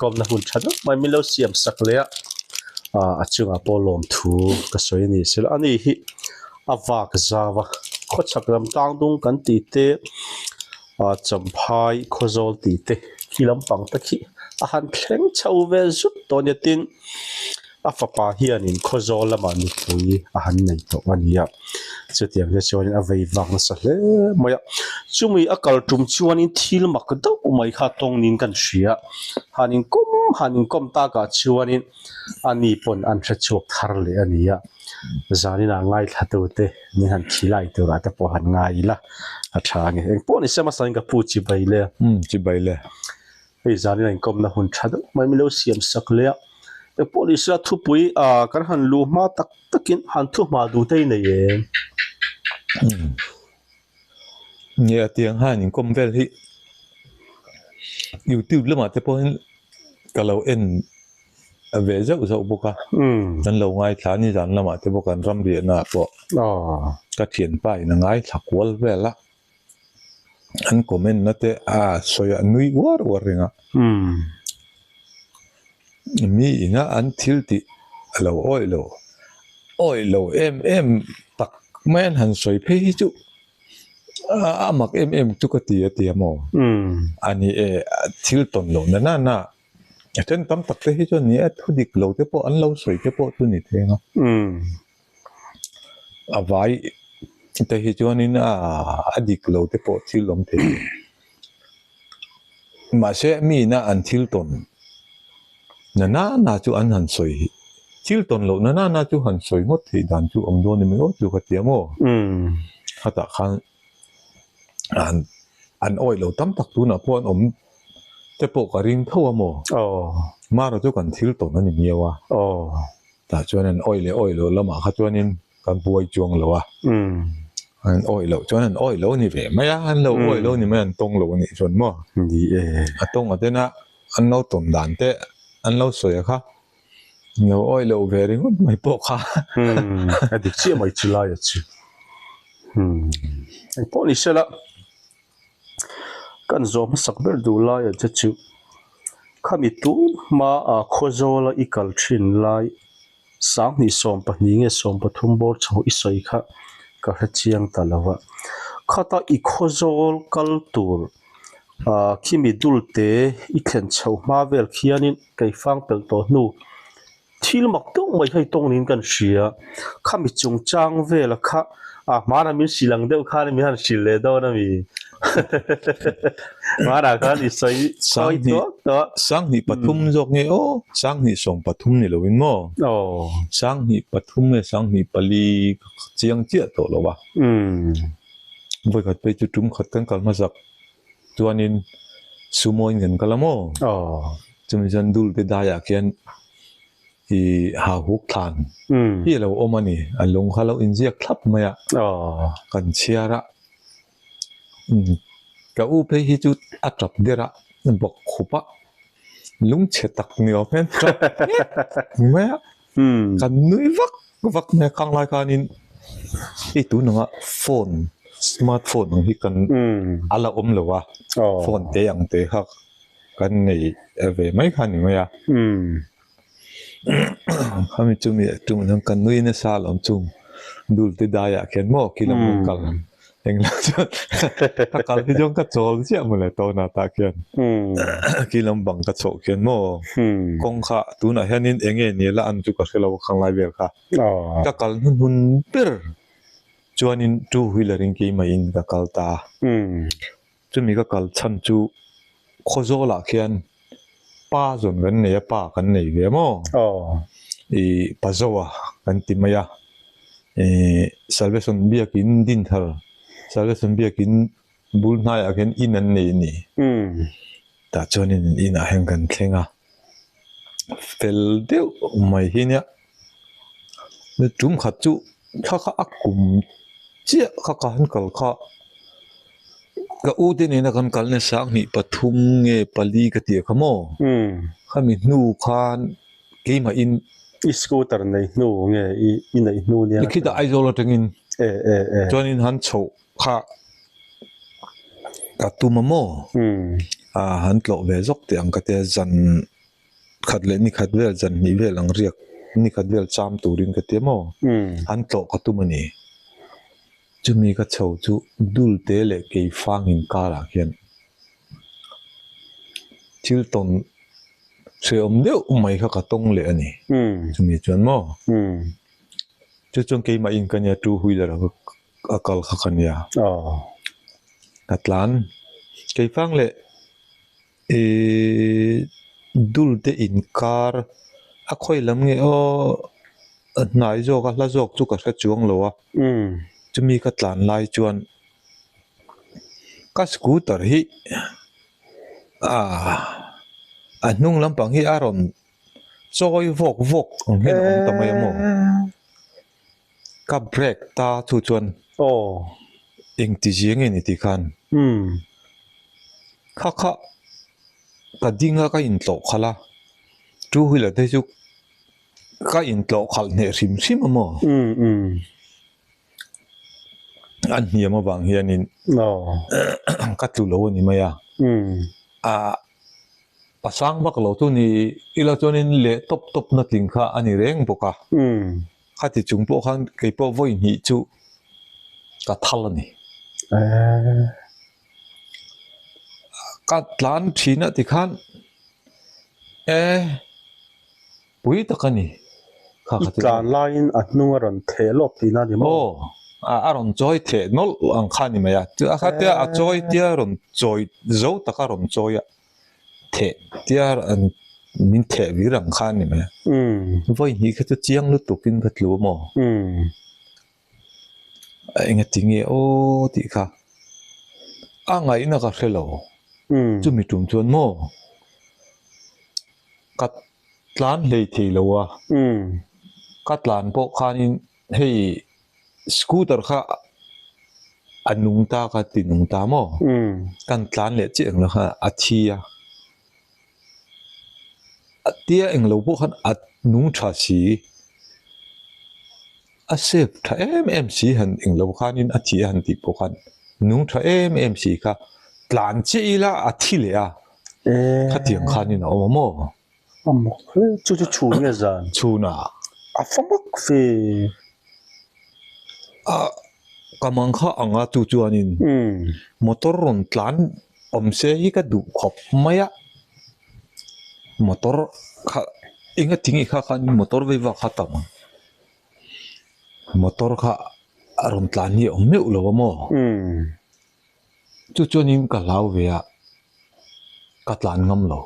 Kawmna hun tha deuh mai min lo siam sak leh a, ah a chungah pawh lawmthu ka sawi a ni sela ani hi a vak zau a, khawchhak lam tlang dung kan tih te ah champhai khawzawl tih te khi lampang te khi a han thleng chho ve zut tawh a nia tin a fapa hianin khawzawl lamah nupui a han nei tawh a ni a, chutiang te chuanin a vei vak nasa hle mai a, chumi a kal tum chuanin thil mak deuh mai kha tawng niin kan hria, han inkawm han inkawm takah chuanin ani pawn an hre chhuak thar leh a ni a, zaninah ngaithlatute min han khilai turah te pawh han ngai ila a tha a ni, engpawh ni se hmasa in ka pu chibai le. Umm chibai le. Hei zanin a inkawmna hun tha deuh mai min lo siam sak leh a, engpawh ni sela thupui ah kan han luh hma tak takin han thu hma duh te i nei em? Nge a tiang han inkawm vel hi youtube lamah te pawhin ka lo en ve zauh zauh bawk a, kan lo ngaithla a nizan lamah te pawh kan ram riahna ah pawh ka thianpa in a ngaithla kual vel a. An comment na te a sawi a nui uar uar reng a. Mi ina an thil tih a lo awih lo awih lo em em tak mai an han sawi phei hi chu a mak em em chu ka ti a ti a maw? A ni e thil tawn loh na nana a then tam tak te hi chuan ni e thu dik lo te pawh an lo sawi te pawh chu ni thei ang a. A vai te hi chuanin a dik lo te pawh thil awm thei a ni. Mahse miin a an thil tawn na nana chu an han sawi hi thil tawn loh na nana chu han sawi ngawt theih dan chu awm dawn em aw chu ka ti ang aw. Khatah khan an an awih lo tam tak tunah pawh an awm te pawh ka ring tho a maw. Mara chu kan thil tawn a ni miau a. Tah chuan an awih leh awih loh lamah kha chuanin kan buai chuang lo a, an awih loh chuan an awih lo ni ve mai a, an lo awih lo ni mai an tawng lo a nih chuan maw? Ni e. A tawng a tena an lo tawn dan te an lo sawi a kha, lo awih loh ve ringawt mai pawh kha. A dik chiah mai chu lai a chu. Engpawh ni sela. Kan zawh hmasak ber duh laiah te chu khami tun hma ah Khawzawla i kal thin lai sanghnih 12 nge 13 bawr chho i sawi kha ka hre chiang ta lo a. Khata i Khawzawl kal tur ah khimi dulte i thlen chho hma vel khianin keifang pelh tawh hnu Thil mak deuh mai hei tawng niin kan hria. Khami chungchang vela kha a hmanah min hrilh ang deuh khan min han hrilh leh dawn a mi. Hmanah khan i sawi sawi tuak tuak. Sanghnih pathum zawk nge aw, sanghnih 13 ni loin maw? Aw. Sanghnih pathum nge sanghnih pali ka chiang chiah tawh lo a. Vawikhat phei chu tum khat kan kal hmasak Chuanin sumo in kan kal a maw? Chumi chuan dul te daiah khian i hahuk thlan hi a lo awm a ni. A lung kha a lo inziak thlap mai a, kan chhiar a. Ka u phei hi chu a tap der a, bawk khup a, lungchhe tak ni awm hian tap nghet mai a. Kan nui vak vak mai a, khang lai khanin hei tun anga phone smart phone ang hi kan a la awm lo a, phone te ang te kha kan nei ve mai kha a ni mai a. Khami chumi tum hian kan nui nasa alawm chung dul te daiah khian maw khi lam kan kal englo chuan ka kal hi chuan ka chawl chiah mawle tawnah tah khian khi lam bang ka chhoh khian maw kawng kha tunah hianin eng nge ni la an chu ka hre lo khang lai vel kha ka kal hnuhnun ber chuanin two wheeler in keimah in ka kal ta chumi ka kal chhan chu Khawzawlah khian pa zawn kan nei a pa kan nei ve maw ih pa zoa kan ti mai a ih salvation biakin dinthar salvation biakin bul hnaiah khian in an nei a ni tah chuanin inah hian kan thleng a fel deuh mai hi nia tum khat chu thla kha a kum chiah kha ka han kal kha ka u te nena kan kal nasa sanghnih pathum nge pali ka tih kha maw khami hnu khan keimah in i scooter nei hnu nge i i neih hnu nia khitah Aizawl atangin chuanin han chhoh kha ka tum a maw a han tlawh ve zawk teh ang ka tia zan. khat leh ni khat vel zan hnih vel ang riak ni khat vel cham turin ka ti a maw? An tlawh ka tum a ni. Chumi ka chho chu Dulte leh Keifang inkarah khian thil tawn hrehawm deuh mai kha ka tawng leh a ni. Chumi chuan maw? Chu chuan keimah in ka nia two wheeler a kal kha ka nia. Ka tlan Keifang leh Ihh Dulte inkar a khawi lam nge aw a hnai zawk a hla zawk chu ka hre chuang lo a chumi ka tlan lai chuan ka scooter hi ah a hnung lampang hi a rawn chawi vawk vawk ang hian a awm ta mai a maw. Ka break ta chu chuan engti zia nge ni tih khan kha kha ka ding a ka intlawh khalh a two wheeler te chu ka intlawh khalh hneh hrim hrim a maw an hniam avang hianin ka tlu lo a ni mai a ah. A sang vak lo chu ni ila chuanin leh tawp tawp na tling kha a ni reng bawk a. Khati chung pawh khan kei pawh vawi hnih chu ka thal a ni. Ka tlan thin a tikhan e pui tak a ni. Kha kha chu. I tlan laiin a hnung a rawn theh lawk tihna a ni maw? Aw, a rawn chawi theh nawlh ang kha a ni mai a. A khatia a chawi tia rawn chawi zo taka rawn chawi a. Theh tia min theh vir ang kha a ni mai a. Vawi hnih kha chu chiang lutukin ka tlu a maw? Engati nge aw tih kha a ngaihna ka hre lo. Chumi tum chuan maw ka tlan hlei thei lo a. Ka tlan pawh khanin hei scooter kha a nung ta ka ti nung ta maw? Kan tlan leh chiah ang lo kha a thi a. A tia eng lo pawh khan a nung tha si. A save tha em em si han eng lo khanin a thi a han tih pawh khan nung tha em em si kha tlan chiah ila a thi leh a. Khatiang khanin a awm a maw? A mak hle. Chu chu chhun nge zan? Chhunah. A fa mak ve. A ka mang kha ang a chu chuanin motor rawn tlan awm se hi ka duh khawp mai a. Motor kha enga tinge kha khan motor vei vak kha tam ang. Motor kha a rawn tlan hi a awm meuh lo a maw? Chu chuanin ka hlau ve a, ka tlan ngam lo.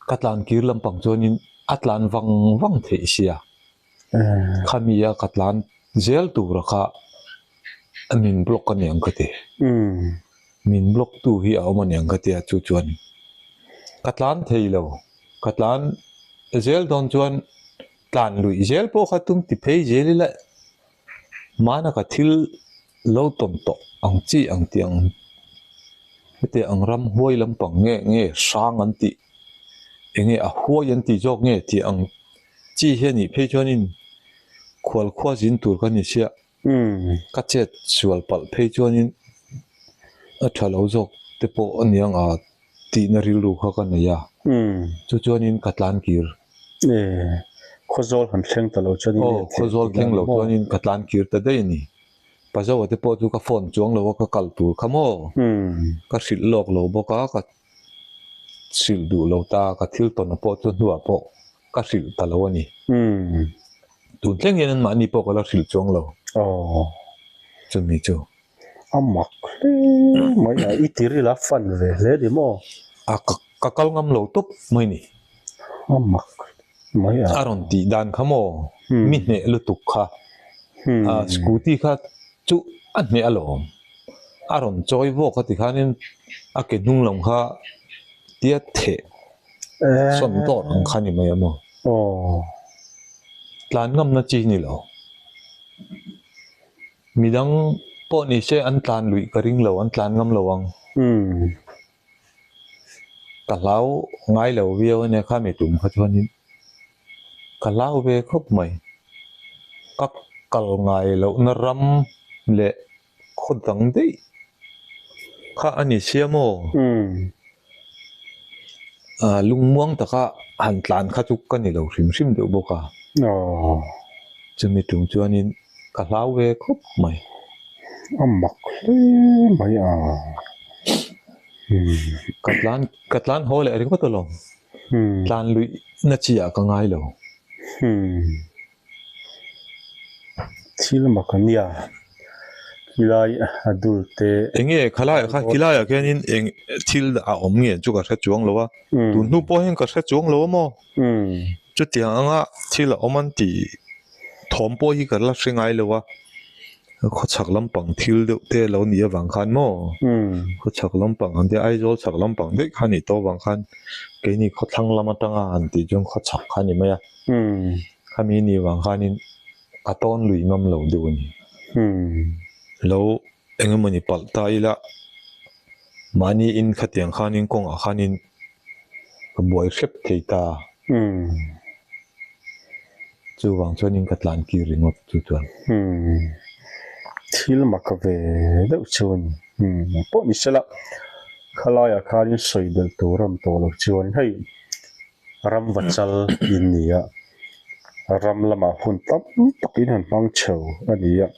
Ka tlan kir lampang chuanin a tlan vang vang theih sia. Khami a ka tlan zel tura kha min block a niang ka ti. Min block tu hi a awm a niang ka ti a, chu chuan ka tlan thei lo. Ka tlan zel dawn chuan tlan luih zel pawh kha tum ti phei zel ila. Hmana ka thil lo tawn tawh ang chi ang tih ang hetiang ang ram huai lampang nge nge hrang an tih eng nge a huai an tih zawk nge tih ang chi hi a nih phei chuanin khual khua zin tur ka ni sia ka chet sual palh phei chuanin a tha lo zawk te pawh a ni ang a tihna rilru kha ka nei a chu chuanin ka tlan kir. Khawzawl han thleng ta lo chuanin Aw, Khawzawl thleng lo chuanin ka tlan kir ta daih a ni. Pazawa te pawh chu ka phone chuang lo a, ka kal tur kha maw? Ka hrilh lawk lo bawk a, ka hrilh duh lo ta, ka thil tawn pawh chu hnuah pawh ka hrilh ta lo a ni. Tun thleng hian anmahni pawh ka la hrilh chuang lo. Chumi chu. A mak hle mai a, i tiril a fan ve hle ni maw? A ka kal ngam lo tawp mai ni. A mak mai a. A rawn tih dan kha maw? Mi hneh lutuk kha. A scooty kha chu a hneh alawm. A rawn chawi vawk a ti khanin a ke hnung lam kha tia theh sawn dawt ang kha ni mai a maw? Tlan ngamna chi ni lo. Midang pawh ni se an tlan luih ka ring lo, an tlan ngam lo ang. Ka hlau ngai lo viau a nia kha mi tum kha chuanin ka hlau ve khawp mai. Ka kal ngai lohna ram leh khaw dang daih kha a ni sia maw? Lungmuang taka han tlan kha chu ka ni lo hrim hrim deuh bawk a. Chumi tum chuanin ka hlau ve khawp mai. A mak hle mai a. Ka tlan ka tlan haw leh ringawt alawm. Tlan luih na chi ah ka ngai lo. Thil mak a nia, khilai a dul te. Enge khalai ah khan khilai ah khianin eng thil a awm nge chu ka hre chuang lo a, tun hnu pawh hian ka hre chuang lo a maw? Chutiang anga thil a awm an tih thawm pawh hi ka la hre ngai lo a, khawchhak lampang thil deuh te lo nih avang khan maw? Khawchhak lampang an tia Aizawl chhak lampang daih kha a nih tawh avang khan keini khawthlang lam atanga han tih chuan khawchhak kha a ni mai a. Khami ni vang khanin ka tawn lui ngam lo deuh a ni. Lo eng emawni palh ta ila mahni in khatiang khanin kawngah khanin ka buai hrep thei ta. Chuvang chuanin ka tlan kir ringawt chu chuan. Thil mak ve deuh chuan pawh ni sela khalaiah khanin sawi belh tur a awm tawh lo chuan hei Ram vachal in ni a, ram lamah hun tam tak in han hmang chho a ni a.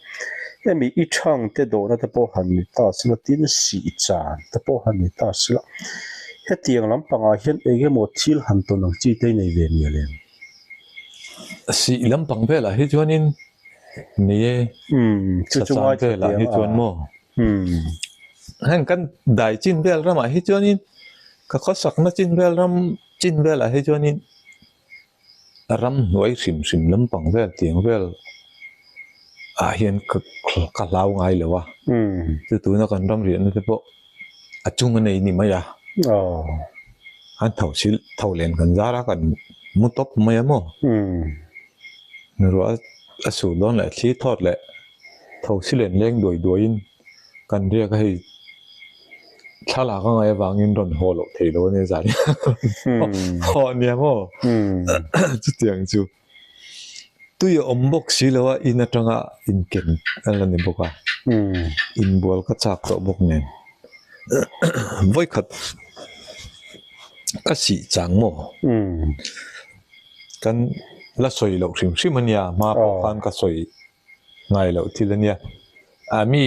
Hemi i thang te dawhna te pawh han ni ta sela, tin sih chan te pawh han ni ta sela, hetiang lampangah hian eng emaw thil han tawn ang chi te i nei ve mial em? Sih lampang velah hi chuanin ni e, sa chan velah hi chuan maw? Heng kan dai chin vel ramah hi chuanin Ka khawsakna chin vel ram chin velah hi chuanin ram hnuai hrim hrim lampang vel tiang vel ah hian ka ka hlau ngai lo a chu tuna kan ram riahna te pawh a chung a nei ni mai a an tho sil tho len kan zar a kan mu tawp mai a maw ruah a sur dawn leh thli thawt leh tho silen leng duai duai in. Kan riak a hei thlalak a ngaih avangin rawn haw loh thei lo a nia zan haw a nia maw chutiang chu tui a awm bawk si lo a in atanga inken a la ni bawk a inbual ka chak tawh bawk nen vawikhat ka sih chang maw kan la sawi loh hrim hrim a nia hma pawh khan ka sawi. Ngai loh thil a nia. A mi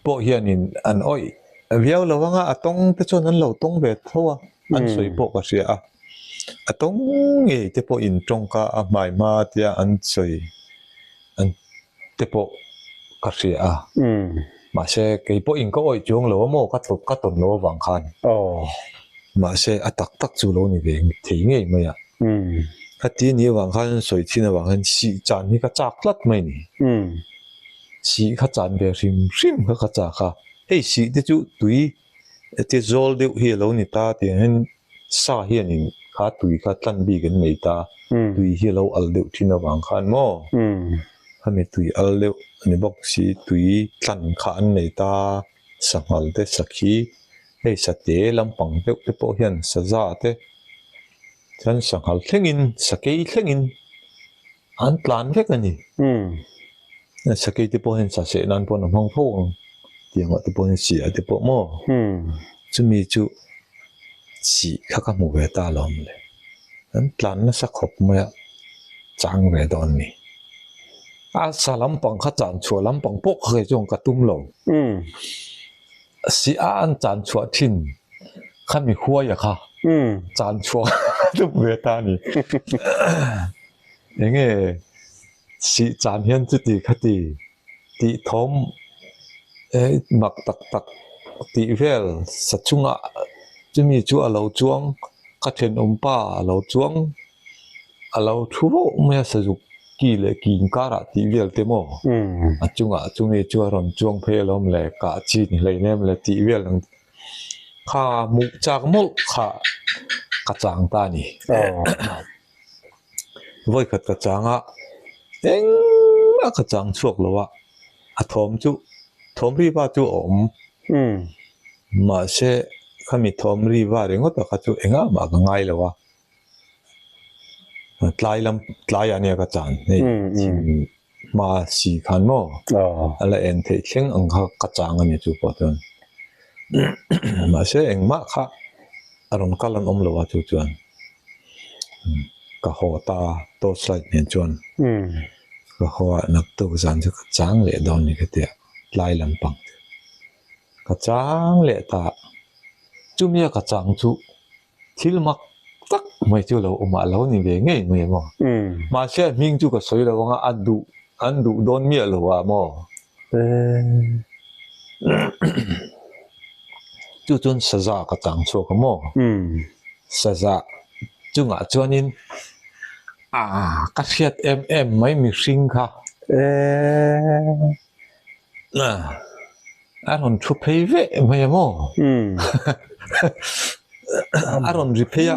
pawh hianin an awih viau lo anga a tawng te chuan an lo tawng ve tho a, an sawi pawh ka hria a. A tawng ngei te pawhin tawngka a hmai hma tia an sawi an te pawh ka hria a. Mahse kei pawhin ka awih chuang lo a maw ka ka tawn lo avang khan. Mahse a tak tak chu lo ni ve thei ngei mai a. Khati ni avang khan sawi thin avang hian sih chan hi ka chak tlat mai ni. Sih kha chan ve hrim hrim kha ka chak a, hei sih te chu tui te zawl deuh hi a lo ni ta tiang hian sa hianin kha tui kha tlan bik an nei ta, tui hi a lo al deuh thin avang khan maw khami tui al deuh a ni bawk si tui tlan kha an nei ta, sanghal te sakhi hei sate lampang deuh te pawh hian saza te. Chuan sanghal thlengin sakei thlengin an tlan vek a ni. Sakei te pawh hian sa seh nan pawh an hmang fo ang tiangah te pawh hian sih ah te pawh maw chumi chu sih kha ka hmu ve ta alawm le. An tlan nasa khawp mai a chang ve dawn ni. A sa lampang kha chan chhuah lampang pawh kha kei chuan ka tum lo. Si a an chan chhuah thin kha mi huai a kha chan chhuah dup ve ta a ni. Enge sih chan hian chuti khati tih thawm mak tak tak tih vel sa chungah chumi chu a lo chuang ka thenawm pa a lo chuang A lo thu rauh mai a, sazuk ki leh ki inkarah tih vel te maw? A chungah chumi chu a rawn chuang phei alawm le, kah chi ni hlei nem le tih vel ang kha hmuh chak mawlh kha ka chang ta a ni. Vawikhat ka chang a, engmah ka chang chhuak lo a, a thawm chu thawm ri va chu a awm. Mahse khami thawm ri va ringawt a kha chu engah mah ka ngai lo a. Tlai lam tlai ah nia ka chan hei thim hma si khan maw a la en theih thleng ang kha ka chang a ni chu pawh chuan mahse engmah kha. A rawn kal an awm lo a chu chuan ka haw ta torch light nen chuan ka haw a naktuk zan chu ka chang leh dawn ni ka ti a tlai lampang chu ka chang leh ta chumi a ka chang chu thil mak tak mai chu lo awm a lo ni ve ngei mai maw mahse a hming chu ka sawi lo ang a a duh an duh dawn miah lo ah maw. Chu chuan saza ka chang chhuak a maw? Saza chungah chuanin aaa ka hriat em em mai mihring kha a rawn thu phei veh mai a maw? A rawn ri phei a,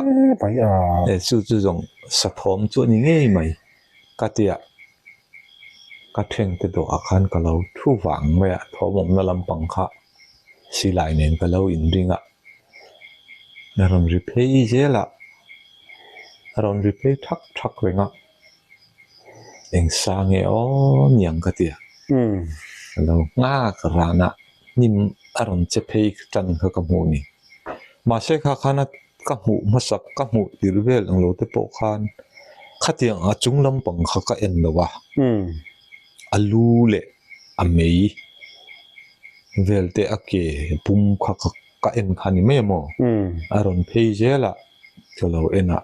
chu chu zawng sathawm chu a ni ngei mai ka ti a. Ka thengte dawhah khan ka lo thu vang mai a, thawmawmna lampang kha silai nen ka lo inring a, a rawn ri phei zel a, a rawn ri phei thak thak reng a, eng sa nge aw niang ka ti a, ka lo nghak ran a, hnim a rawn che phei tan kha ka hmuh ni. Mahse kha khan a Ka hmuh hmasak ka hmuh tirh vel ang lo te pawh khan khatiang a chung lampang kha ka en lo a, a lu leh a mei vel te a ke pum kha ka en kha ni mai a maw? A rawn phei zel a, ka lo en a,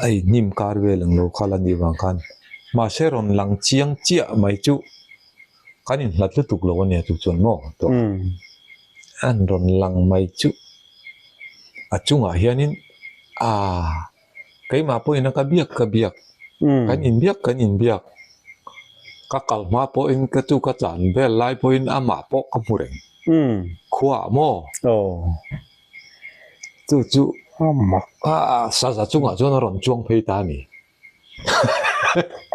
a inhnim kar vel ang lo kha la nih vang khan mahse rawn lang chiang chiah mai chu kan inhlat lutuk lo a nia chu chuan maw tawh an rawn lang mai chu. A chungah hianin aaa keimah pawhin a ka biak ka biak kan inbiak kan inbiak ka kal hma pawhin ka chu ka tlan vel lai pawhin amah pawh ka hmu reng khuaah maw chu chu aaa saza chungah chuan a rawn chuang phei ta a ni.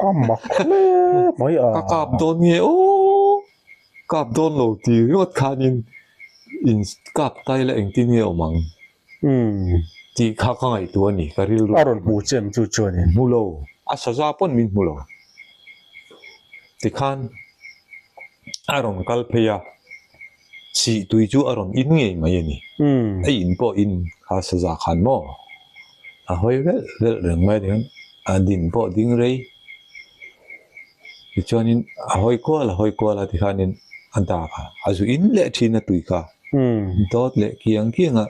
A mak hle mai a. Ka kap dawn nge aw, kap dawn lo ti ringawt khanin in kap tai la engtin nge awm ang tih kha ka ngaihtuah a ni ka rilru. A rawn hmu che em chu chuanin? Hmu lo, a saza pawn min hmu lo. Tikhan a rawn kal phei a, chih tui chu a rawn in ngei mai a ni. A in pawh in kha saza khan maw? A hawi velh velh reng mai ringawt a din pawh ding rei tichuanin a hawi kual a hawi kual a tikhanin a dak a a zu in leh thin a tui kha dawt leh kiang kiang a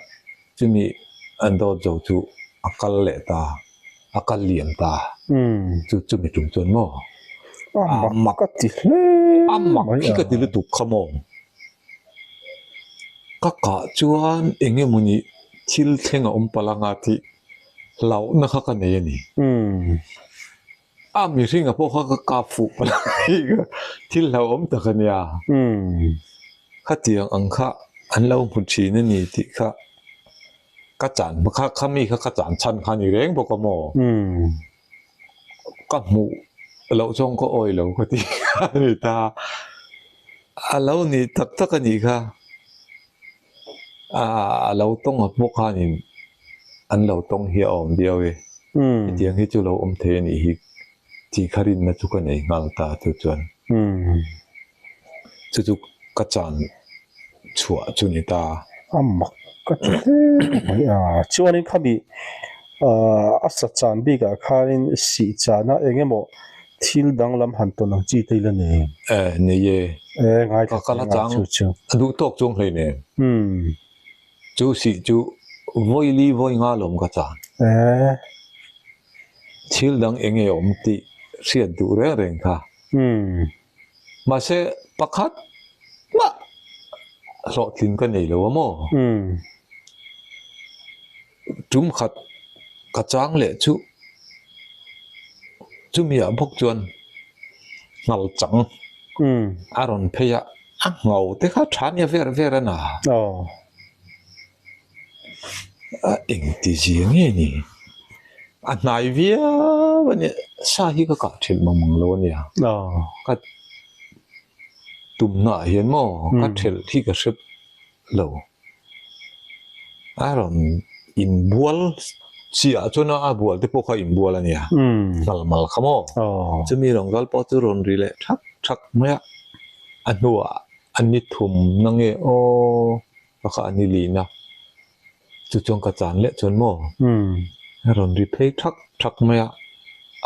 chumi a dawt zo chu a kal leh ta a kal liam ta chu chumi tum chuan maw a mak a ti hle a mak hi ka ti lutuk kha maw. Ka kah chuan eng emawni thil thleng a awm palh anga tih hlauhna kha ka nei a ni. A mihringa pawh kha ka kap fuh palh ang tih kha thil hlauhawm tak a nia. Khatiang ang kha an lo hmu thin a ni tih kha ka chan kha kha mi kha ka chan chhan kha a ni reng bawk a maw? Ka hmuh loh chuan ka awi lo ka ti a ni ta. A lo ni tak tak a nih kha. A lo tawng a hmuh khanin an lo tawng hi a awm viau e. Hetiang hi chu lo awm thei a nih hi tih kha rinna chu ka nei nghal ta chu chuan. Chu chu ka chan chhuah chu ni ta. A mak ka ti hle mai a. Chuanin khami a sa chan bikah khanin sih chana eng emaw thil danglam han tawn ang chi te ila nei em? E, nei e. E, ngaithla Ka kal a chang chu chu. A duh tawk chuang hlei nen. Chu sih chu vawi li vawi nga lawm ka chan. E. Thil dang eng nge awm tih hriat duh reng reng kha. Mahse pakhat mah hlawhtlin ka nei lo a maw? Tum khat ka chang leh chu chumi ah bawk chuan nghal chang a rawn phei a, a ngho te kha tha nia ver ver a na. A engti zia nge ni? A hnai viau a nia, sa hi ka kah thelh mang mang lo a nia. Ka tumna ah hian maw ka thelh hi ka hre lo. A rawn inbual chiah chuan a bual te pawh kha inbual a nia, nghal mal kha maw? Chumi rawn kal pawh chu rawn ri leh thak thak mai a, a hnuah a ni thum na nge aw ka kha a ni lin a. Chu chuan ka chan leh chuan maw a rawn ri phei thak thak mai a,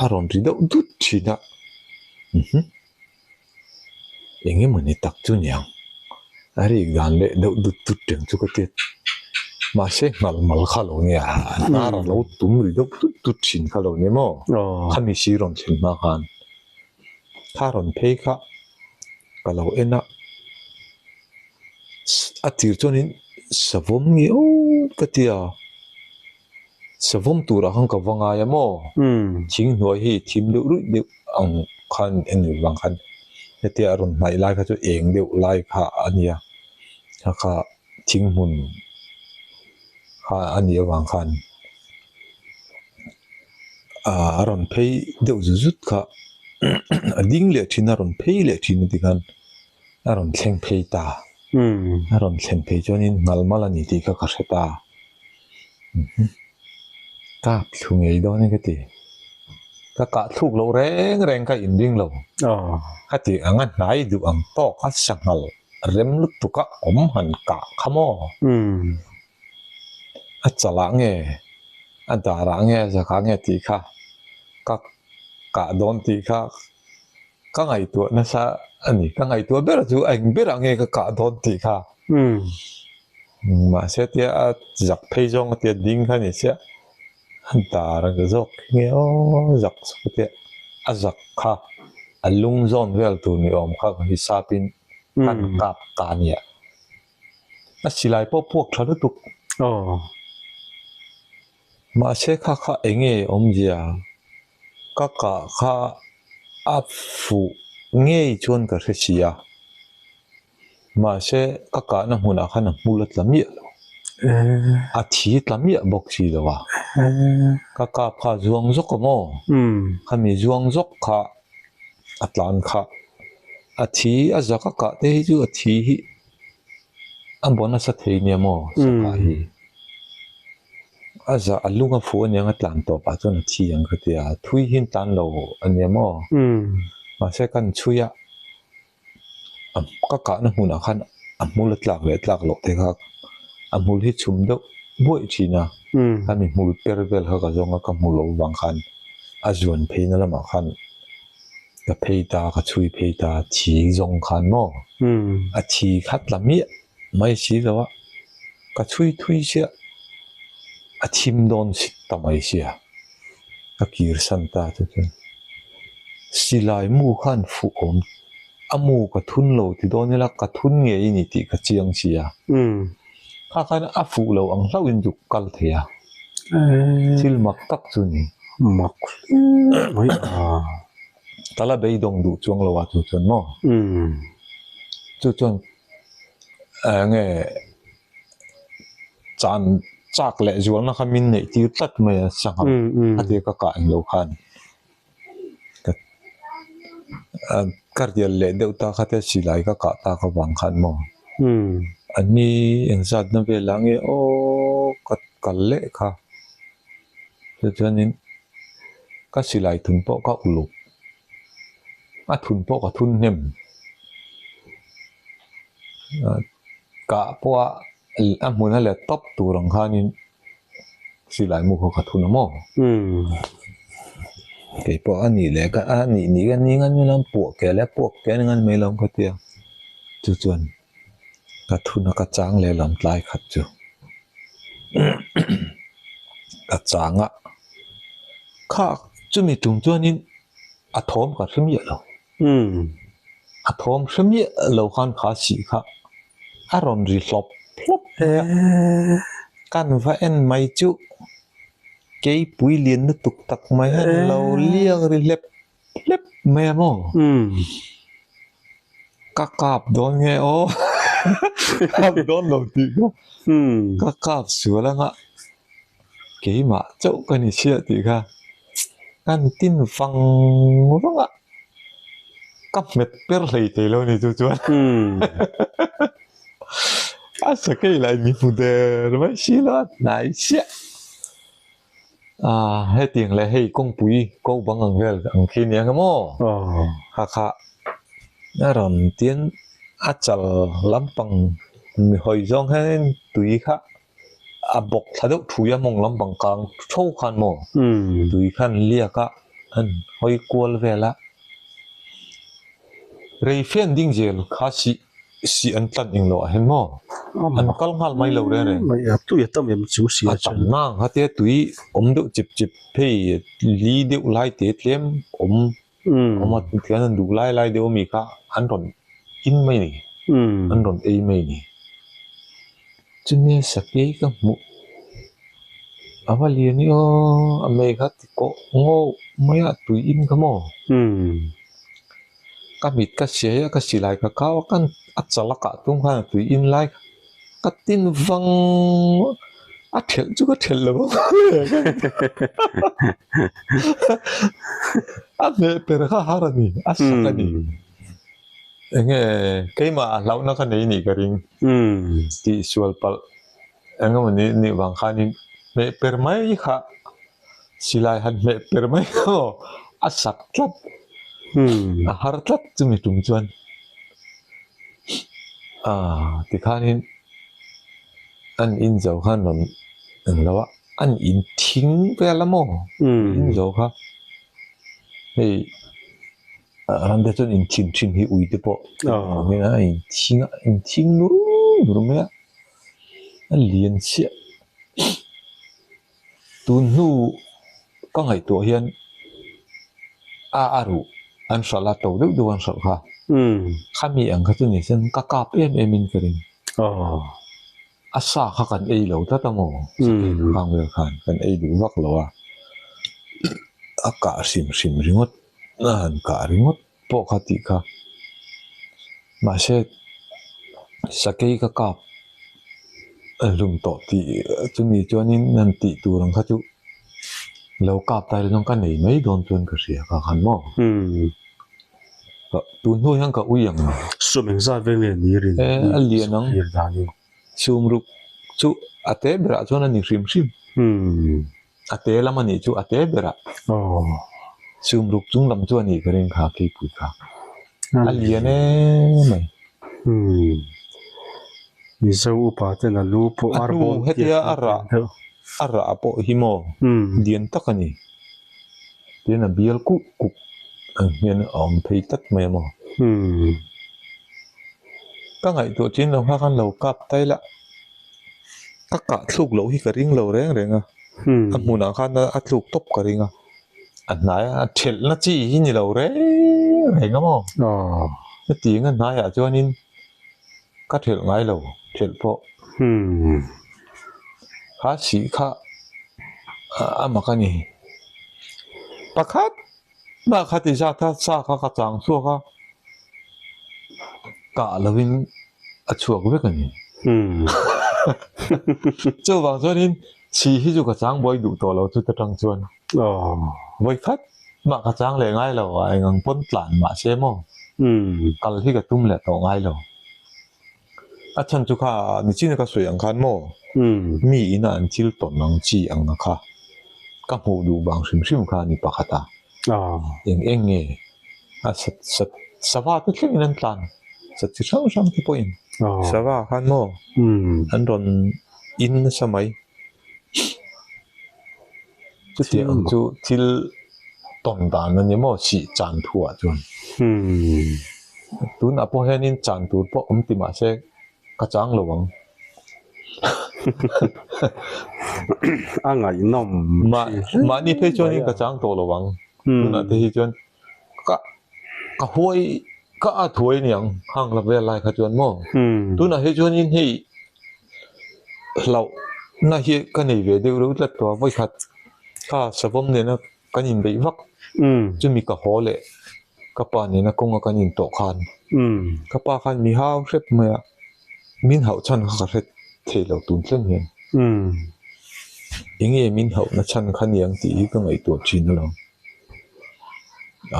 a rawn ri deuh dut thin a, umm eng emaw ni tak chu niang a rik dan leh deuh dut dut reng chu ka ti a, mahse nghal mal kha lo nia hnar a lo tum ri deuh dut dut thin kha lo nia maw khami si rawn thlen hma khan kha rawn phei kha ka lo en a. A tir chuanin savawm nge awt ka ti a, savawm turah khan ka va ngai a maw? Thing hnuai hi thim deuh ruih deuh ang khan a ni vang khan hetia a rawn hnaih lai kha chu eng deuh lai kha a nia, kha kha thing hmun kha a nih avang khan a rawn phei deuh zut zut kha a ding leh thin a rawn phei leh thin a ti khan. A rawn thleng phei ta. A rawn thlen phei chuanin ngalmal a ni tih kha ka hre ta. Kap thlu ngei dawn e ka ti. Ka kah thluk loh reng reng ka inring lo. Ka ti ang a hnai duh ang tawk a sanghal rem lutuk a awm han kah kha maw? A chalah nge, a darah nge, a zakah nge tih kha ka kah dawn tih kha Ka ngaihtuah nasa a ni. Ka ngaihtuah ber chu eng berah nge ka kah dawn tih kha. Mahse tia a zak phei zawng a tia ding kha ni sia a dar ang zawk khi nge aw zak chuk a tia a zak kha a lung zawn vel tur ni awm kha ka hisapin kan kap ta a nia. A silai pawh puak tha lutuk. Mahse kha kha eng nge awmzia? Ka kah kha a fuh ngei chuan ka hre si a, mahse ka kahna hmunah khan a hmul a tla miah lo, a thi tla miah bawk si lo a, ka kap kha a zuang zawk a maw? Khami zuang zawk kha a tlan kha a thi a zak a kah te hi chu a thi hi a baw nasa thei nia maw saka hi. A zah a lung a fuh aniang a tlan tawp ah chuan a thi ang ka ti a, thui hian tlan lo ania maw? Mahse kan chhui a, ka kahna hmunah khan a hmul a tlak leh tlak loh te kha a hmul hi chhum deuh buaih thin a, khami hmul per vel kha ka zawng a ka hmu lo vang khan a zuan pheina lamah khan ka phei ta ka chhui phei ta thi zawng khan maw a thi kha tla miah mai si lo a, ka chhui thui chiah a thim dawn si ta mai sia, ka kir san ta chu chuan silai mu khan fuh awm a mu ka thun lo ti dawn ila ka thun ngei a ni tih ka chiang si a, kha khan a fuh lo ang hlauh in duk kal thei a, thil mak tak chu ni. Mak hle mai a. Ka la beidawng duh chuang lo a chu chuan maw? Chu chuan Enge chan chak leh zualna kha min neih tir tlat mai a sangha a tir ka kah englo khan ka rial leh deuh ta kha te silai ka kah tak avang khan maw a ni engzat na velah nge aw ka kal leh kha tichuanin ka silai thun pawh ka uluk. A thun pawh ka thun hnem. Kah pawha a hmun a let tawp tur ang khanin silai mu kha ka thun a maw? Kei pawh a nih leh ka a nih nih ka ning a ni lo puah ke leh puak ke a ni mai lo ka ti a. Chu chuan ka thun a ka chang leh lam tlai khat chu ka chang a. Kha chumi tum chuanin a thawm ka hre miah lo. A thawm hre miah lo khan kha sih kha a rawn ri hlawp hlawp mai a. Kan va en mai chu keipui lian lutuk tak mai hian lo liak ri hlep hlep mai a maw? Ka kap dawn nge aw? Kap dawn lo tih kha ka kap sual anga keimah chauh ka ni chhiah tih kha kan tin vang vang a, ka hmet per hlei thei lo ni chu chuan a sakei lah in mi hmu der mai si lo a hnai chiah. Ah hetiang leh hei kawngpui ko bang ang vel ang khi nia nga maw? Kha kha a rawn tian a chal lampang mi hawi zawng hianin tui kha. A bawk thla deuh thui a mawng lampang kang tho khan maw tui khan liak a an hawi kual vel a rei fian ding zel kha sih sih an tlan eng loh ah hian maw an kal nghal mai lo reng reng tui a tam em chu si a tam nang khatia tui awm deuh chip chip phei li deuh lai te tlem awm awm a tihian an duh lai lai deuh ami kha an rawn in mai a ni an rawn ei mai a ni chumi sakei ka hmuh a va lian i aw a mei kha ti kawh ngawh mai a tui in kha maw ka mit ka siai a ka silai ka kau a kan a chal a kah tum khan a tui in lai ka tin vang a thelh chu ka thelh lo ang a hmeh per kha har a ni a sak a ni enge keimah a hlauhna ka nei nih ka ring tih sual palh eng emaw ni nih vang khanin hmeh per mai kha silai han hmeh per mai kha maw a sak tlat a har tlat chumi tum chuan. Ah tikhanin an in zo khan rawn eng lo a an in thing vel a maw in zo kha hei ram te chuan in thin thin hi ui te pawh a in thing a in thing nur nur mai a a lian chiah tun hnu ka ngaihtuah hian a a ruh an hralh a to deuh deuh an hralh kha khami ang kha chu ni sen ka kap em em in ka ring a sa kha kan ei lo tlat a maw sakei khang vel khan kan ei duh vak lo a a kah hrim hrim ringawt a han kah ringawt pawh kha tih kha mahse sakei ka kap a hlum tawh tih chumi chuanin han tih tur ang kha chu lo kap ta ila chuan ka nei mai dawn chuan ka hria kha khan maw tun hnu hian ka ui ang sum engzat vel nge ni rin a lian ang sum ruk chu a te berah chuan a ni hrim hrim. A te lam a nih chu a te berah sum ruk chung lam chu a nih ka ring kha keipui kha a lian em mai. Mizo upa ten a lu pawh a hnu hetia a rah a rah pawh hi maw lian tak a ni tin a bial kuk kuk ang hian a awm phei tlat mai a maw. Ka ngaihtuah chin lo kha khan lo kap tai la. Ka kah thluk loh hi ka ring lo reng reng a, a hmunah khan a tluk tawp ka ring a, a hnai a thelhna chi hi ni lo reng reng a maw? Hetiang a hnaiah chuanin ka thelh ngai lo, thelh pawh kha sih kha a mak a ni. Pakhat mah kha ti zat a sa kha ka chang chhuak a, kah lovin a chhuak vek a ni. Chuvang chuanin chhi hi chu ka chang buai duh tawh lo chu ta tang chuan vawi khat mah ka chang leh ngai lo a eng ang pawn tlan mah se maw kal hi ka tum leh tawh ngai lo. A chhan chu kha nichin a ka sawi ang khan maw mi ina an thil tawn ang chi ang a kha ka hmuh duh vang hrim hrim kha a ni pakhat a. Eng eng nge a sa sa sava te thlengin an tlan sa chi hrang hrang te pawhin sava khan maw an rawn in nasa mai chutiang ang chu thil tawn dan a ni maw sih chan thuah chuan tunah pawh hianin chan tur pawh awm ti mahse ka chang lo ang. A ngaihnawm Mahni phei chuanin ka chang tawh lo ang. Tunah te hi chuan ka ka huai ka at huai aniang hang la vel lai kha chuan maw. Tunah hi chuanin hei hlauhna hi ka nei ve deuh reuh tlat tawh a vawikhat kha savawm nena kan inbeih vak chumi ka haw leh ka pa nena kawnga kan intawh khan ka pa khan mi hau hrep mai a min hauh chhan kha ka hre thei lo tun thleng hian enge min hauh na chhan kha niang tih hi ka ngaihtuah thin alawm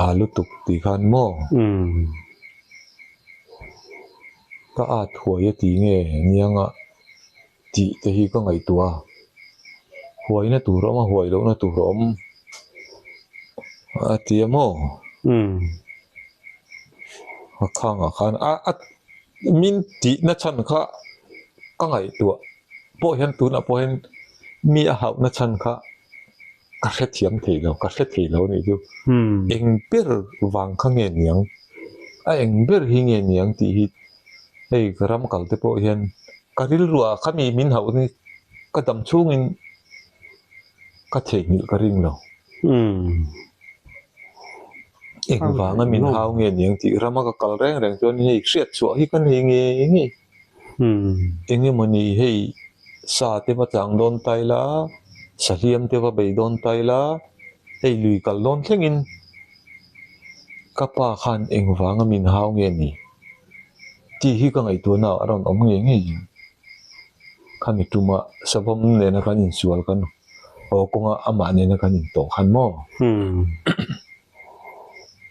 a lutuk tih khan maw ka at huai a tih nge nianga tih te hi ka ngaihtuah a, huaina tur a awm a, huai lohna tur a awm a ti a maw? A khangah khan a a min tihna chhan kha ka ngaihtuah pawh hian tunah pawh hian mi a hauhna chhan kha ka hrethiam thei lo, ka hre thei lo a nih chu. Eng ber vang kha nge niang, a eng ber hi nge niang tih hi hei ka ram kal te pawh hian ka rilruah kha mi min hauh ni ka dam chhungin ka theihnghilh ka ring lo. Eng vanga min hau nge niang tih rama ka kal reng reng chuan hei hriat chhuah hi ka nei ngei ngei. Eng emawni hei sa te va tlang dawn ta ila, sahliam te va bei dawn ta ila, hei lui kal dawn thlengin ka pa khan eng vanga min hau nge ni tih hi ka ngaihtuahna a rawn awm ngei ngei. Khami tuma savawm nena kan insual kan aw kawnga amah nena kan intawh khan maw?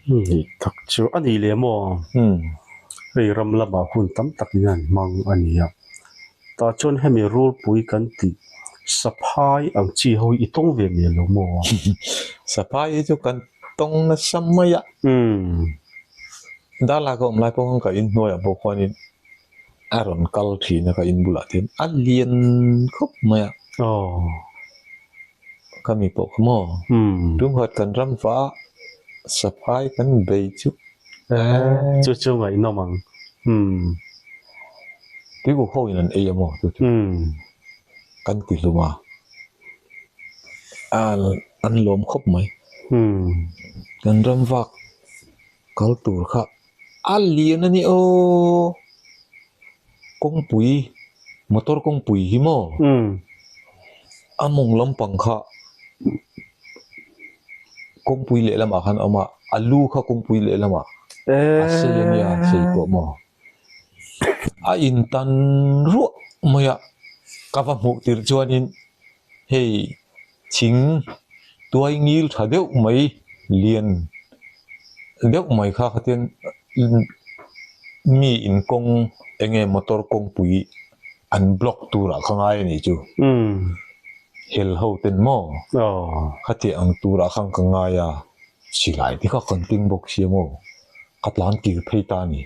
Nih tak chu a ni leh maw? Hei ram lamah hun tam takin an hmang a ni a. Tah chuan hemi rulpui kan tih saphai ang chi ho hi i tawng ve mial lo maw? Saphai hi chu kan tawng nasa mai a. Darlak a awm lai pawh khan ka inhnuaiah pawh khuanin a rawn kal thin a ka in bulah te hian a lian khawp mai a. Ka mi pawh kha maw? Tumkhat kan ram va saphai kan bei chu. Chu chu ngaihnawm ang. Tuikuk ho in an ei a maw chu chu kan ti hlum a. An lawm khawp mai. Kan ram vak kal tur kha a lian a ni aw. Kawngpui motor kawngpui hi maw a mawng lampang kha kawngpui lehlamah khan a awm a, a lu kha kawngpui lehlamah a sei a nia sei pawh maw a intan ruah mai a ka va hmuh tirh chuanin hei thing tuai ngil tha deuh mai lian deuh mai kha khatin Mi in kawng eng nge motor kawngpui an block turah kha ngai a nih chu. Hel ho ten maw? Khatiang ang turah khan ka ngai a, silai te kha kan keng bawk sia maw? Ka tlan kir phei ta a ni.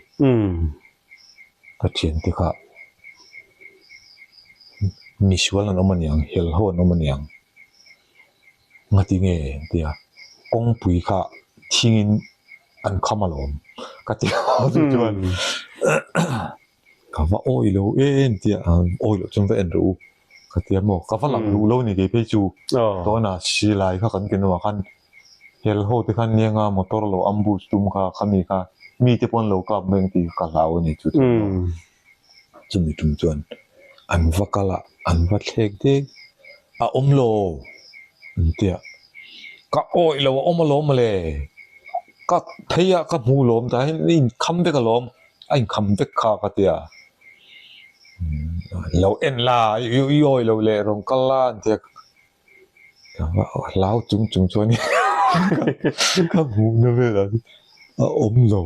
Ka thian te kha misual an awm a niang, hel ho an awm a niang. Ngati nge tia kawngpui kha thingin an kham alawm ka ti a chu chuan ka va awi lo em tia awi loh chuan va en rawh u ka ti a maw ka va lang duh lo ni kei phei chu tuna silai kha kan ti hnuah khan hel ho te khan nianga motor lo ambush tum kha khami kha mi te pawh an lo kap mai ang tih ka hlau a ni chu chuan chumi tum chuan an va kal a an va thlek dek A awm lo an ti a, ka awih lo a awm alawm mawle, ka phei a ka hmu lawm tah hian a inkham vek alawm, a inkham vek kha ka ti a, lo en la i awih lo leh rawn kal la an ti a, hlau chung chung chuan ka hmuhna velah a awm lo.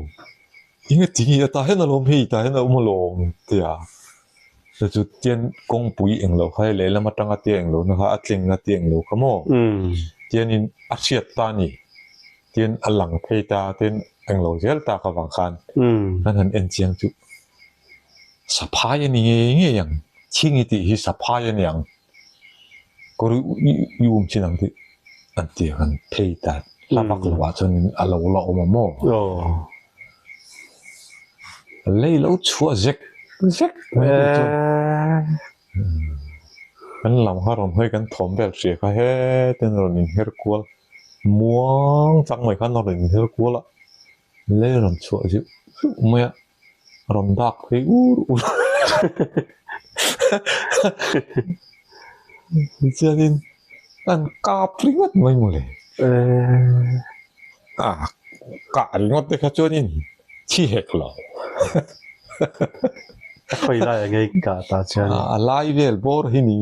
Eng a ti nge a tah hian alawm hei tah hian a awm alawm ti a, chu chu tian kawngpui eng lo kha hei lehlam atanga tia eng lohna kha a tlengna tia eng lo kha maw tianin a hriat ta a ni tian a lang phei ta tian eng lo zel tak avang khan kan han en chiang chu saphai a ni ngei ngei ang chhingi tih hi saphai a ni ang kawr i um chin ang tih an ti a kan phei ta hla vak lo ah chuan a lo la awm a maw lei lo chhuah zek zek mai te chuan kan lam kha rawn hawi kan thawm vel hria kha hetin rawn inher kual muang chang mai khan a rawn inher kual a lei rawn chhuah zeuh zeuh mai a. Rawn dak phei ur ur Tichuanin an kap ringawt mai mawle. A kah ringawt te kha chuanin thi hek lo. A khawi lai a ngei kah ta chuan. A lai vel bawr hi ni.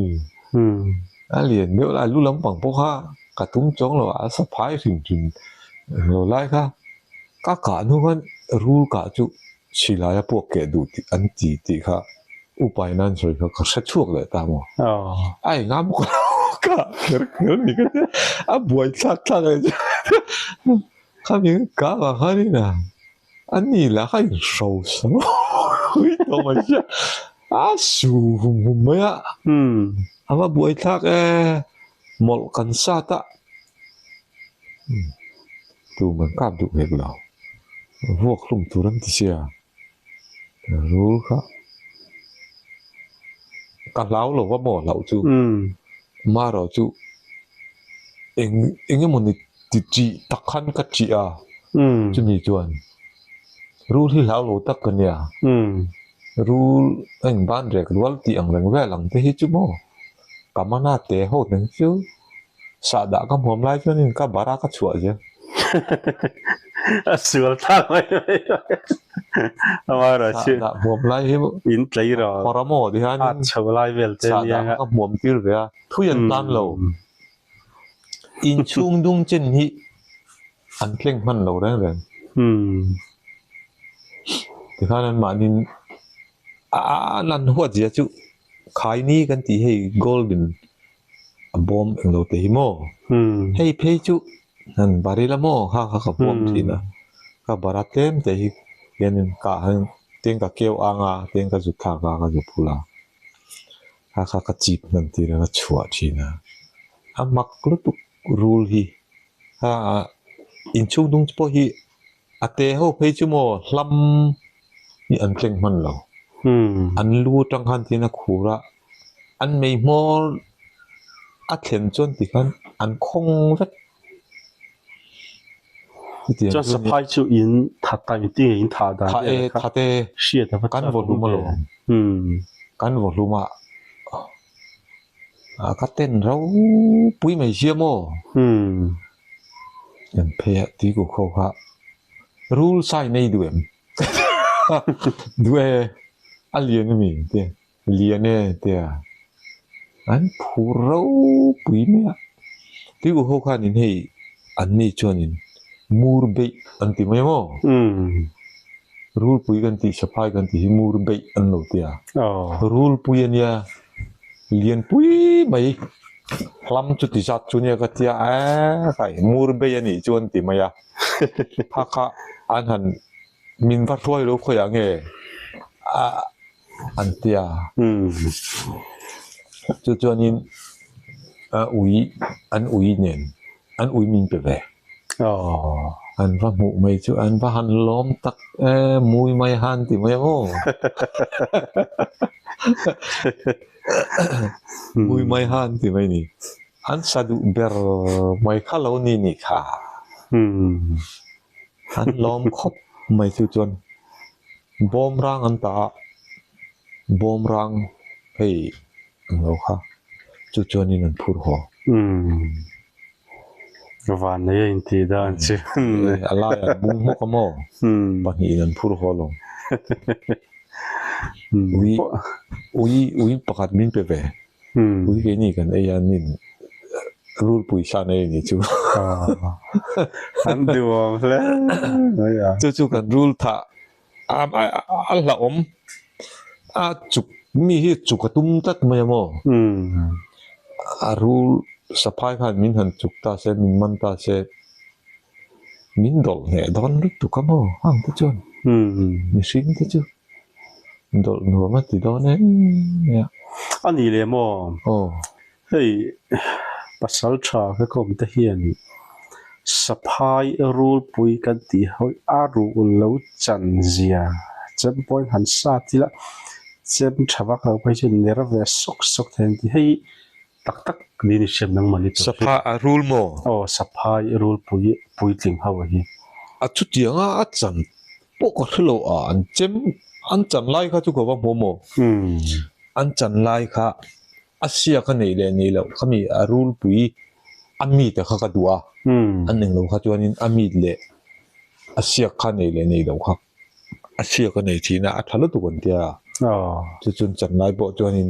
A lian deuh la, a lu lampang pawh kha ka tum chuang lo a, a sa phai hrim hrim lo lai kha. Ka kah hnu khan rul kah chu silai a puak keh duh tih an ti tih kha upai nan sawi kha ka hre chhuak leh ta maw? A enga maw ka lo kah kher kher ni ka tia, a buai thlak thlak leh chu khami ka vang khan in a, a ni lah kha inhro sa rawih tawh mai sia. A su hum hum mai a. A va buai thlak e. Mawlh kan sat a. Tum an kap duh hek lo. Vuak hlum tur an ti sia. Rul kha ka hlau lo va maw hlauh chu. Marawh chu eng eng emaw ni ti tih tak khan ka tih a. Chumi chuan rul hi hlau lo tak ka nia. Rul a inban rek rual tih ang reng vel ang te hi chu maw ka mana te ho teng chu sahdah ka hmuam lai chuanin ka bara ka chhuah zel. A sual thlak mai mai mai. Amara chu. Sahdah hmuam lai hi in tlei rawh. Khawra maw ti hianin a chho lai vel te nia. Sahdah ka hmuam tir ve a, thui an tan lo. Inchhung dung chen hi an tleng hman lo reng reng. Tikhan an mahnin a an huat zia chu khaini kan tih hei golden a bawm englo te hi maw hei phei chu han bar ila maw kha kha ka bawm thin a ka bar a tlem te hi hianin ka han teng ka keu ang a teng ka zut thlak a ka zu phul a kha kha ka chip hman tir a ka chhuah thin a a mak lutuk rul hi a inchhung dung pawh hi a te ho phei chu maw hlam hi an tleng hman lo an lu atang khan tin a khur a an mei hmawr a thlen chuan ti khan an khawng vek chutiang chuan saphai chu in that ta in tinge in thah dan tha e tha te hriat a va kan vaw hlum alawm kan vaw hlum a a ka ten ropui mai sia maw kan phei a tui ku kho kha rul sai nei duh em duh e a lian ami te lian e tia an phur ropui mai a tui ku ho khanin hei an ni chuanin mur beih an ti mai maw rulpui kan tih saphai kan tih hi mur beih an lo tia rulpui ania Lianpui mai hlam chu ti zat chu nia ka tia eee kai mur bei a nih chuan ti mai a kha kha an han min va hruai lo khawiah nge a an tia chu chuanin a ui an ui nen an ui min pe ve. An va hmuh mai chu an va han lawm tak e, mui mai han ti mai ang aw. Mui mai han ti mai ni. An sa duh ber mai kha lo ni nih kha. An lawm khawp mai chu chuan bawmrang an ta a, bawmrang hei ang lo kha chu chuanin an phur haw. Van nei a intih dan chu. A lai an bung hmawk a maw? Pahnihin an phur haw lo. Ui ui ui pakhat min pe ve. Ui keini kan ei a nin rulpui sa nei a ni chu. An duhawm hle mai a. Chu chu kan rul thah a a hlauhawm a chuk mi hi chuk a tum tlat mai a maw? A rul saphai khan min han chuk ta se min man ta se min dawlh hneh dawn lutuk a maw ang te chuan mihring te chu dawlh nuam a ti dawn em mai a. A ni leh maw? Aw. Hei pasal tha ka kawm te hian saphai rulpui kan tih ho a ruh lo chan zia chem pawhin han sat ila chem tha vak lo phei chu ner ve sawk sawk thei an ti hei tak tak niin i hriat nang mawni tur hi. Saphai a rul maw? Aw saphai rulpui puitling ho hi. A chutiang a a chan pawh ka hre lo a an chem an chan lai kha chu ka va hmu maw? An chan lai kha A siak a neih leh neih loh kha mi a rulpui a meat a kha ka duh a, an eng lo kha chuanin a meat leh a siak kha neih leh neih loh kha a siak a nei thin a, a tha lutuk an tia chu chuan chanlai pawh chuanin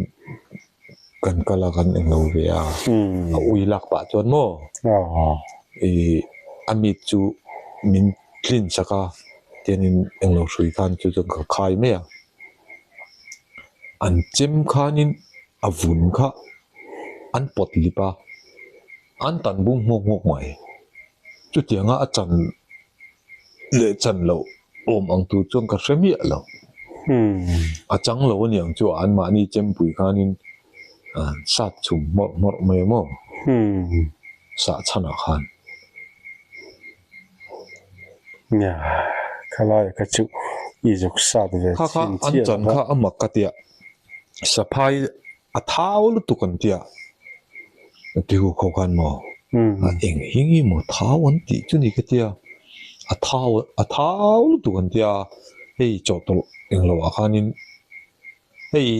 kan kal a kan eng lo ve a, a ui lak pah chuan maw ih a meat chu min tlin sak a tianin eng lo hrui khan chu chuan ka khai mai a. An chem khanin a vun kha an pawt lip a, an tan bung hmawk hmawk mai. Chutianga a chan leh chan loh awm ang tur chuan ka hre miah lo. A chang lo aniang chu an mahni chempui khanin sat chhum hmawrh hmawrh mai a maw? Sah chhanah khan. Nia, khalai kha chu i zuk sat ve Kha kha chhin an chiah chan lo va. kha a mak ka tia, saphai a thau lutuk an tia, tihu kho khan maw a eng hi nge maw thau an tih chu ni ka tia, a thau a thau lutuk an tia, hei chawhtawlh englo ah khanin hei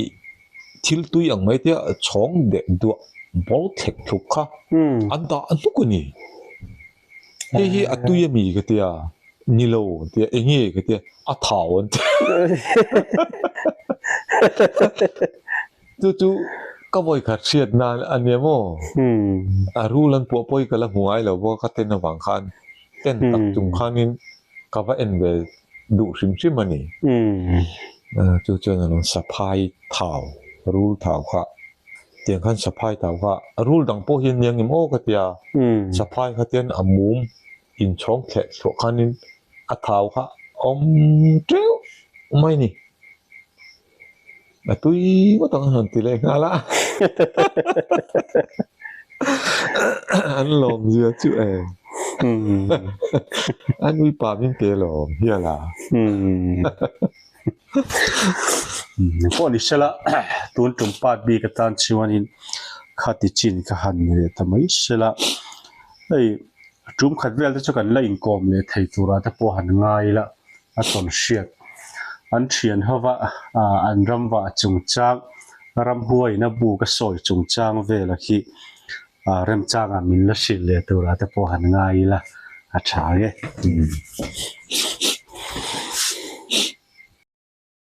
thil tui ang mai tia chhawng deh duah bawr thlek thluk kha an dah hnuk a ni. Hei hi a tui a mi ka tia, ni lo an tia, eng nge ka tia, a thau an tia. Chu chu ka vawi khat hriat nan a nia maw? A rul an puah pawh hi ka la hmu ngai lo bawk a, ka ten avang khan ten tak chung khanin ka va en ve duh hrim hrim a ni. Chu chuan a lo saphai thau, rul thau kha Tiang khan saphai tau kha rul dang pawh hi an ni angem aw ka ti a, saphai kha tian a mum inchhawng thleh thluah khanin a thau kha a awm teuh mai a ni. A tui ngawt ang a han ti leh nghal a, an lawm zia chu e. An uipa min pe lawm hial a. Pawh ni sela tun tum part bik atan chuanin khati chin ka han ni leh ta mai sela hei tum khat vel te chu kan la inkawm leh thei turah te pawh han ngai ila a tawn hriat an thian hova ah an ram vah chungchang ramhuaiin a buk a sawi chungchang vela khi ah remchangah min la hrilh leh turah te pawh han ngai ila a tha nge.